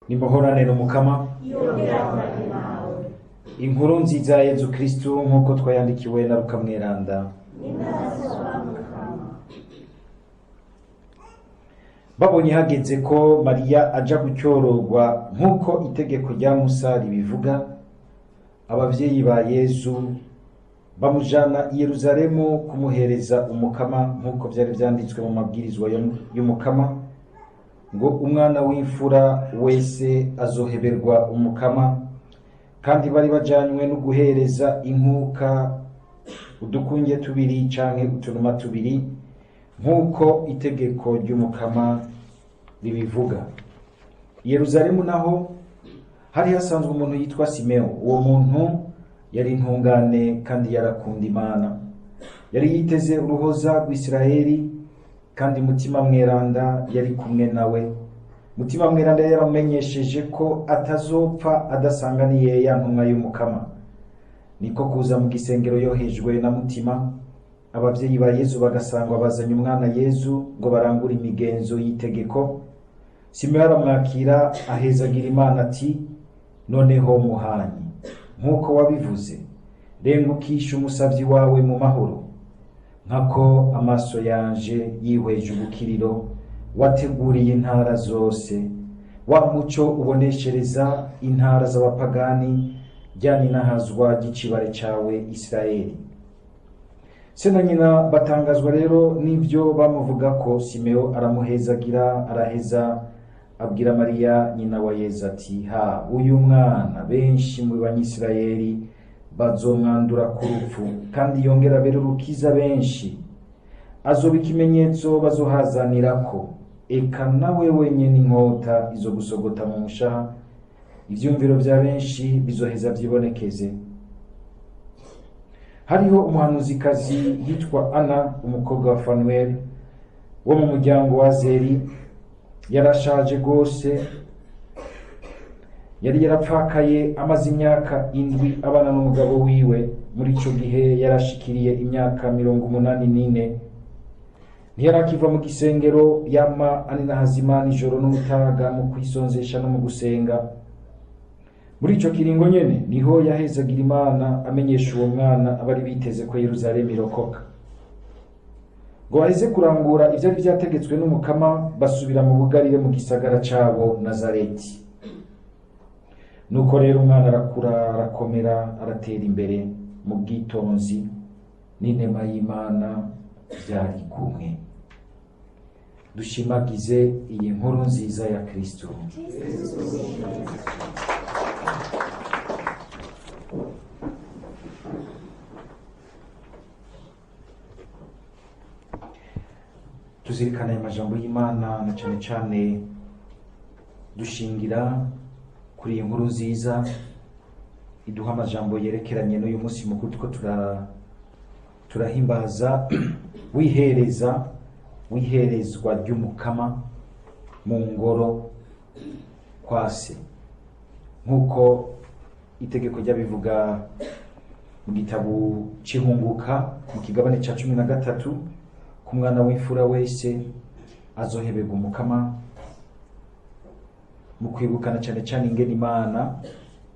Nimuhorane n'Umukama. Inkuru nziza ya Yezu Kristu nk'uko twayandikiwe na Luka Mweranda. Babonye hageze ko Mariya aja gucyororwa nk'uko itegeko rya Musa ribivuga, abavyeyi ba Yezu bamujana i Yerusalemu kumuhereza Umukama nk'uko vyari vyanditswe mu mabwirizwa y'Umukama, ngo umwana w'imfura wese azoheberwa Umukama. Kandi bari bajanywe no guhereza inkuka udukunge tubiri canke utunuma tubiri nk'uko itegeko ry'Umukama ribivuga. I Yerusalemu naho hari hasanzwe umuntu yitwa Simeo. Uwo muntu yari intungane kandi yarakunda Imana, yari yiteze uruhoza rw'Isirayeli, kandi Mutima Mweranda yari kumwe nawe. Mutima Mweranda yaramumenyesheje ko atazopfa adasanganiye ya ntumwa y'Umukama. Niko kuza mu gisengero yohejwe na Mutima. Abavyeyi ba Yezu bagasangwa bazanye umwana Yezu ngo barangure imigenzo y'itegeko. Simeo aramwakira ahezagira Imana ati: noneho muhanyi, nk'uko wabivuze, rengukisha umusavyi wawe mu mahoro, nkako amaso yanje yihweje ubukiriro wateguriye intara zose, wa muco uboneshereza intara z'abapagani, ryaninahazwa ry'icibare cawe Isirayeli. Se na nyina batangazwa rero n'ivyo bamuvuga ko. Simeo aramuhezagira, araheza abwira Mariya nyina wa Yezu ati: ha, uyu mwana benshi mu banyisirayeli bazomwandura ku rupfu, kandi yongera abere urukiza benshi, azoba ikimenyetso bazohazanirako, eka nawe wenyene inkota izogusogota mu mushaha, ivyumviro vya benshi bizoheza vyibonekeze. Hariho umuhanuzikazi yitwa Ana, umukobwa wa Fanueli wo mu muryango wa Zeri. Yarashaje gose, yari yarapfakaye amaze imyaka 7 abana n'umugabo wiwe. Muri ico gihe yarashikiriye imyaka 84. Ntiyarakiva mu gisengero, yama aninahazima nijoro n'umutaga mu kwisonzesha no mu gusenga. Muri ico kiringo nyene niho yahezagira Imana amenyesha uwo mwana abari biteze ko Yerusalemu irokoka. Ngo baheze kurangura ivyari vyategetswe n'Umukama, basubira mu Bugarire mu gisagara cabo Nazareti. Nuko rero umwana arakura, arakomera, aratera imbere mu bwitonzi n'inema y'Imana vyari kumwe. Dushimagize iyi nkuru nziza ya Kristo. Tuzirikana aya majambo y'Imana na cane cane dushingira kuri iyi nkuru nziza iduha amajambo yerekeranye n'uyu munsi mukuru tuko turahimbaza wiherezwa ry'Umukama mu ngoro kwa se, nk'uko itegeko ryabivuga mu gitabo c'Ihunguka mu kigabane ca 13, ku mwana w'imfura wese azoheberwa Umukama. Mu kwibukana cane cane ingene Imana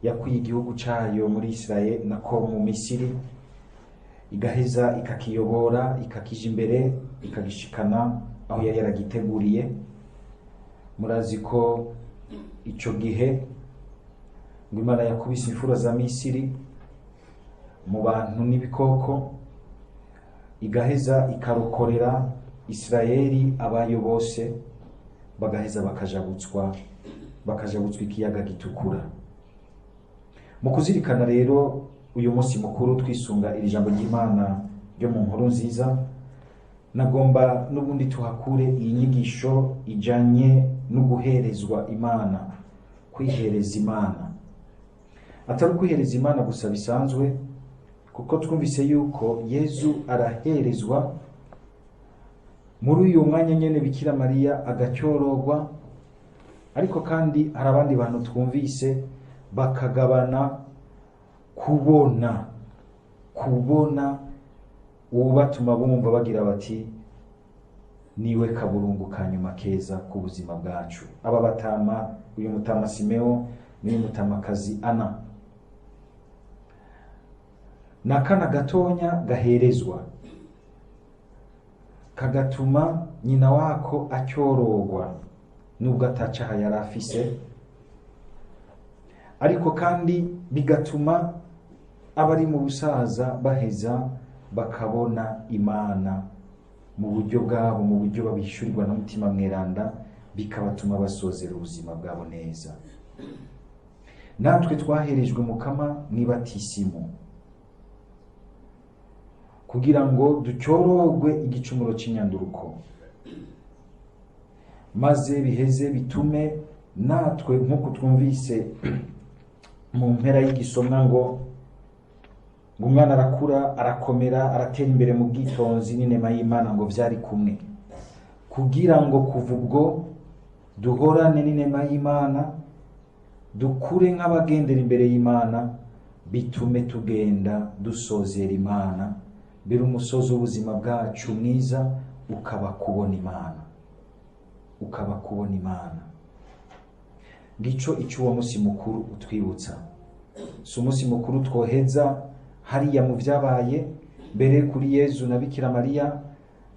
yakwiye igihugu cayo muri Israel nako mu Misiri, igaheza ikakiyobora ikakija imbere ikagishikana aho yari yaragiteguriye. Murazi ko ico gihe ngo Imana yakubise imfura za Misiri mu bantu n'ibikoko, igaheza ikarokorera Israeli abayo bose, bagaheza bakajabutswa ikiyaga gitukura. Mu kuzirikana rero uyu munsi mukuru twisunga iri jambo ry'Imana ryo mu nkuru nziza, nagomba n'ubundi tuhakure iyi nyigisho ijanye no guherezwa Imana, kwihereza Imana. Atari kwihereza Imana gusa bisanzwe, kuko twumvise yuko Yezu araherezwa muri uyu mwanya nyene Bikira Mariya agacyorogwa, ariko kandi hari abandi bantu twumvise bakagabana kubona ubatuma bumva bagira bati niwe kaburungu kanyuma keza ku buzima bwacu. Aba batama Uyu mutama Simeo n'uyu mutamakazi Ana ni akana gatonya gaherezwa, kagatuma nyina wako acyorogwa nubwo atacaha yari afise, ariko kandi bigatuma abari mu busaza baheza bakabona Imana mu buryo bwabo, mu buryo babishyurirwa na Mutima Mweranda, bikabatuma basozera ubuzima bwabo neza. Natwe twaherejwe Mukama mw'ibatisimu kugira ngo ducyorogwe igicumuro cy'inyanduruko, maze biheze bitume natwe nk'uko twumvise mu mpera y'igisomwa ngo umwana arakura, arakomera, aratera imbere mu bwitonzi n'inema y'Imana, ngo vyari kumwe, kugira ngo kuva ubwo duhorane n'inema y'Imana, dukure nk'abagendera imbere y'Imana, bitume tugenda dusozera Imana, mbere umusozi w'ubuzima bwacu mwiza ukaba kubona Imana, ukaba kubona Imana. Ngico ico uwo musi mukuru utwibutsa. Si umusi mukuru twoheza hariya mu vyabaye mbere kuri Yezu na Bikira Mariya,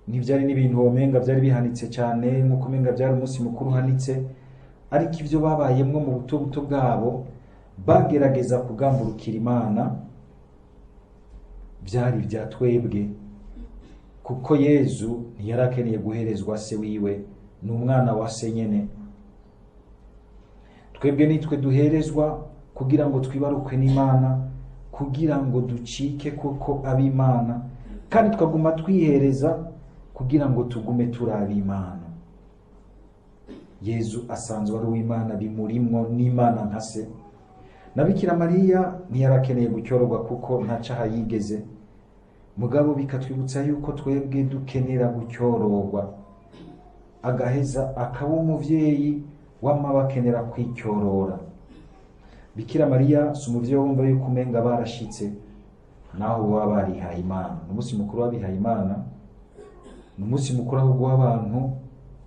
ntivyari n'ibintu womenga vyari bihanitse cyane, nk'uko umenga vyari umunsi mukuru uhanitse, ariko ivyo babayemwo mu buto buto bwabo bagerageza kugamburukira Imana vyari vya twebwe, kuko Yezu ntiyarakeneye guherezwa se wiwe, ni umwana wa se nyene. Twebwe nitwe duherezwa kugira ngo twibarukwe n'Imana, kugira ngo ducike koko ab'Imana, kandi tukaguma twihereza kugira ngo tugume turi ab'Imana. Yezu asanzwe ari uw'Imana, bimurimwo n'Imana nka se. Na Bikira Mariya ntiyarakeneye gucyororwa kuko nta caha yigeze, mugabo bikatwibutsa yuko twebwe dukenera gucyororwa, agaheza akaba umuvyeyi w'amabakenera kwicyorora. Bikira Mariya si umuvyeyi wumva yuko umenga barashitse, naho baba barihaye Imana. Ni umunsi mukuru w'abihaye Imana, ni umunsi mukuru ahubwo w'abantu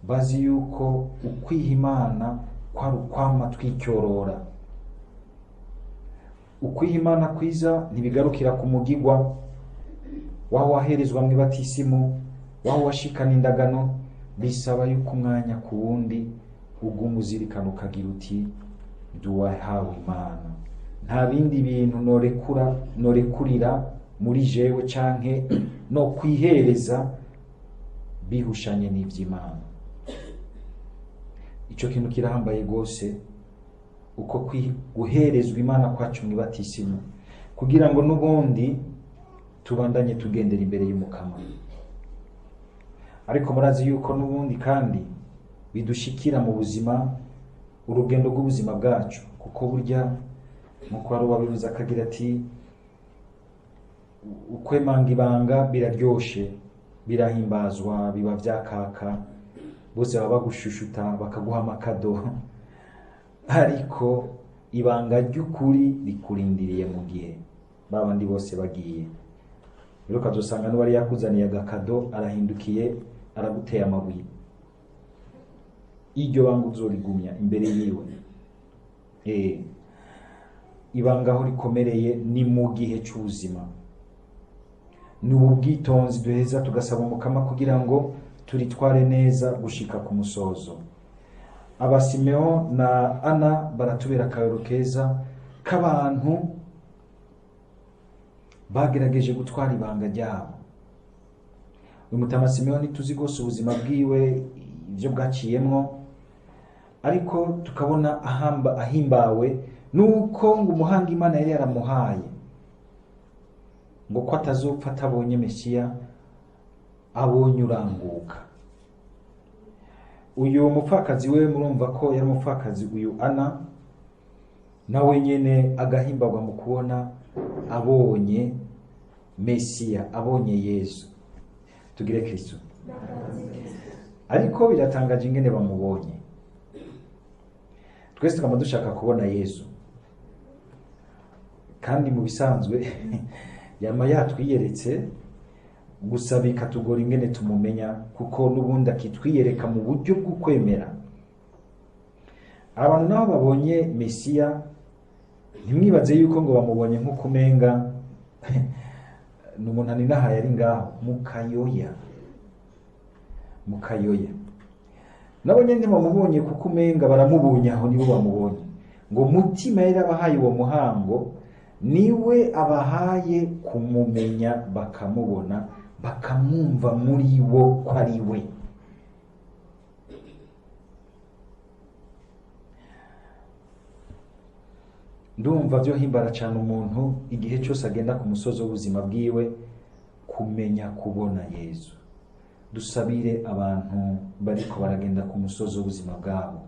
bazi yuko ukwiha Imana kwari ukwama twicyorora. Ukwiha Imana kwiza ntibigarukira ku mugigwa waho waherezwa mw'ibatisimu, waho washikana indagano, bisaba yuko umwanya ku wundi uguma uzirikana ukagira uti duwahawe Imana, nta bindi bintu norekura norekurira muri jewe canke no kwihereza bihushanye n'ivy'Imana. Ico kintu kirahambaye gose, uko guherezwa Imana kwacu mw'ibatisimu, kugira ngo n'ubundi tubandanye tugendera imbere y'Umukama. Ariko murazi yuko n'ubundi kandi bidushikira mu buzima, urugendo rw'ubuzima bwacu, kuko burya nkuko hari uwabivuze akagira ati ukwemanga ibanga biraryoshe, birahimbazwa, biba vyakaka, bose baba bagushushuta bakaguha amakado, ariko ibanga ry'ukuri rikurindiriye mu gihe babandi bose bagiye. Rero ukazosanga n'uwari yakuzaniye agakado arahindukiye araguteye amabuye. Iryo banga uzorigumya imbere yiwe. Ibanga aho rikomereye ni mu gihe c'ubuzima. Ni ubu bwitonzi duheza tugasaba Umukama kugira ngo turitware neza gushika ku musozo. Aba Simeo na Ana baratubera akarorero keza k'abantu bagerageje gutwara ibanga ryabo. Uyu mutama Simeo ntituzi rwose ubuzima bwiwe ibyo bwaciyemwo, ariko tukabona ahimbawe nuko ngo umuhanga Imana yari yaramuhaye ngo ko atazopfa atabonye Mesiya, abonye uranguka. Uyu mupfakazi we murumva ko yari umupfakazi, uyu Ana nawe nyene agahimbagwa mu kubona abonye Mesiya, abonye Yezu. Tugire Kristo. Ariko biratangaje ingene bamubonye. Twese tukaba dushaka kubona Yezu, kandi mu bisanzwe yama yatwiyeretse, gusa bikatugora ingene tumumenya, kuko n'ubundi akitwiyereka mu buryo bw'ukwemera. Abantu nabo babonye Mesiya, ntimwibaze yuko ngo bamubonye nk'uko umenga ni umuntu aninahaye ari ngaho mukayoya, mukayoya. Nabo nyene ntibamubonye kuko umenga baramubonye aho, nibo bamubonye. Ngo Mutima yari abahaye uwo muhango, niwe abahaye kumumenya, bakamubona, bakamwumva muri bo ko ari we. Ndumva byo himbara cyane umuntu igihe cyose agenda ku musozi w'ubuzima bwiwe kumenya kubona Yezu. Dusabire abantu bariko baragenda ku musozi w'ubuzima bwabo,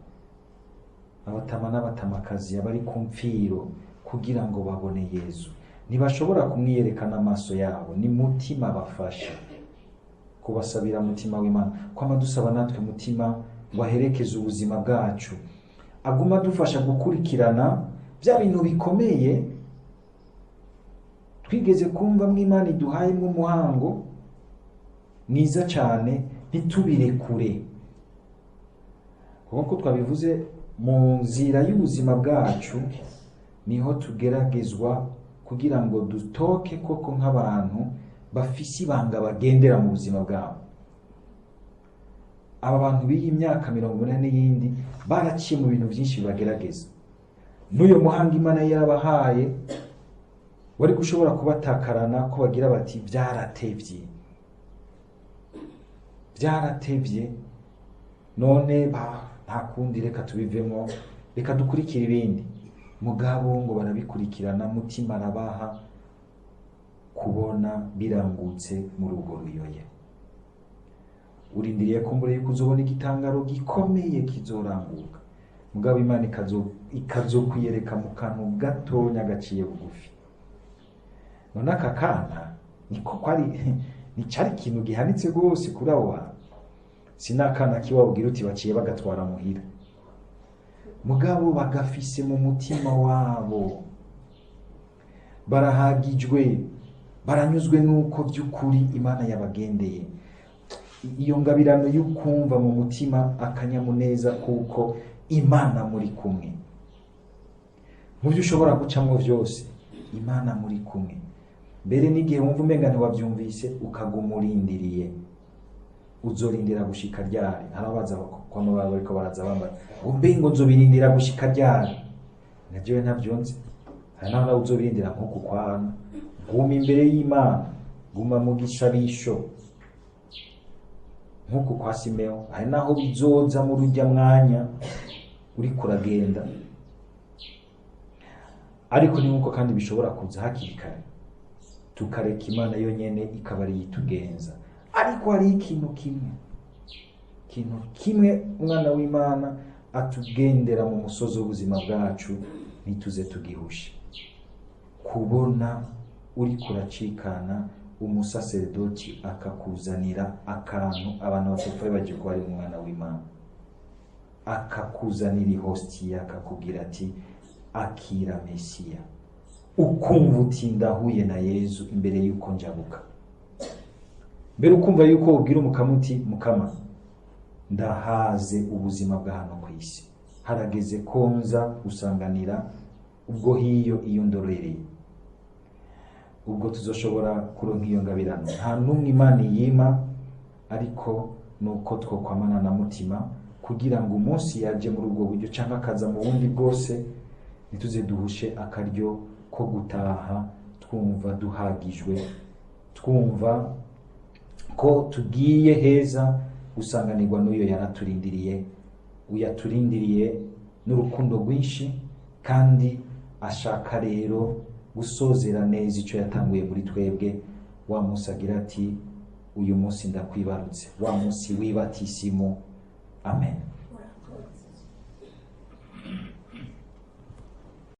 abatama n'abatamakazi, abari ku mfiro, kugira ngo babone Yezu. Ntibashobora kumwiyerekana amaso yabo, ni Mutima bafasha kubasabira. Mutima w'Imana, kwama dusaba natwe Mutima ngo aherekeze ubuzima bwacu, aguma adufasha gukurikirana bya bintu bikomeye twigeze kumva mw'Imana iduhaye mw'umuhango mwiza cyane, ntitubirekure. Kuko twabivuze, mu nzira y'ubuzima bwacu niho tugeragezwa kugira ngo dutoke koko nk'abantu bafise ibanga bagendera mu buzima bwabo. Aba bantu b'iyi myaka 40 n'iyindi baraciye mu bintu byinshi bibagerageza. N'uyo muhanga Imana yarabahaye wari gushobora kubatakarana ko bagira bati byaratevye, byaratevye, none nta kundi, reka tubivemo, reka dukurikire ibindi. Mugabo ngo barabikurikirana, Mutima arabaha kubona birangutse muri urwo ruyoye. Urindiriye ko mbere yuko uzobona igitangaro gikomeye kizoranguka, mugabo Imana ikazokwiyereka mu kantu gatonya gaciye bugufi. None aka kana niko kwari, ni cari ikintu gihanitse rwose kuri abo bantu. Sinakana kiwabwira uti baciye bagatwara muhira, mugabo bagafise mu mutima wabo, barahagijwe, baranyuzwe nuko by'ukuri Imana yabagendeye. Iyo ngabirano y'ukumva mu mutima akanyamuneza kuko Imana muri kumwe mu byo ushobora gucamwo byose, Imana muri kumwe. Mbere n'igihe wumva umenga ntiwabyumvise, ukaguma urindiriye. Uzorindira gushika ryari? Hari abaza kwama bariko baraza bambaye ngo mbe ngo nzobirindira gushika ryari? Navyo ntabyo nzi. Hari naho nawe uzobirindira nk'uku kwana. Guma imbere y'Imana, guma mu gisabisho nk'uku kwa Simeo. Hari naho bizoza muri urya mwanya uriko uragenda, ariko ni nkuko kandi bishobora kuza hakiri kare, tukareka Imana yonyene ikaba ari yitugenza. Ariko hari ikintu kimwe, ikintu kimwe umwana w'Imana atugendera mu musozi w'ubuzima bwacu, ntituze tugihushe. Kubona uri kuracikana umusaseredoti akakuzanira akantu abantu batopfa bagiye ko ari umwana w'Imana, akakuzanira ihostiya, akakubwira ati akira Mesiya, ukumva uti ndahuye na Yezu imbere yuko njabuka. Mbere ukumva yuko ubwira umukama uti mukama ndahaze ubuzima bwa hano ku isi, harageze ko nza gusanganira ubwo hiyo iyo ndorereye. Ubwo tuzoshobora kuronka iyo ngabirano. Nta n'umwe Imana yima, ariko nuko twokwamana na Mutima kugira ngo umunsi yaje muri ubwo buryo canke akaza mu bundi bwose, ntituze duhushe akaryo ko gutaha twumva duhagijwe, twumva ko tugiye heza gusanganirwa n'uyo yaraturindiriye, uyaturindiriye n'urukundo rwinshi, kandi ashaka rero gusozera neza ico yatanguye muri twebwe. Wa munsi agira ati uyu munsi ndakwibarutse, wa munsi w'ibatisimu. Amen.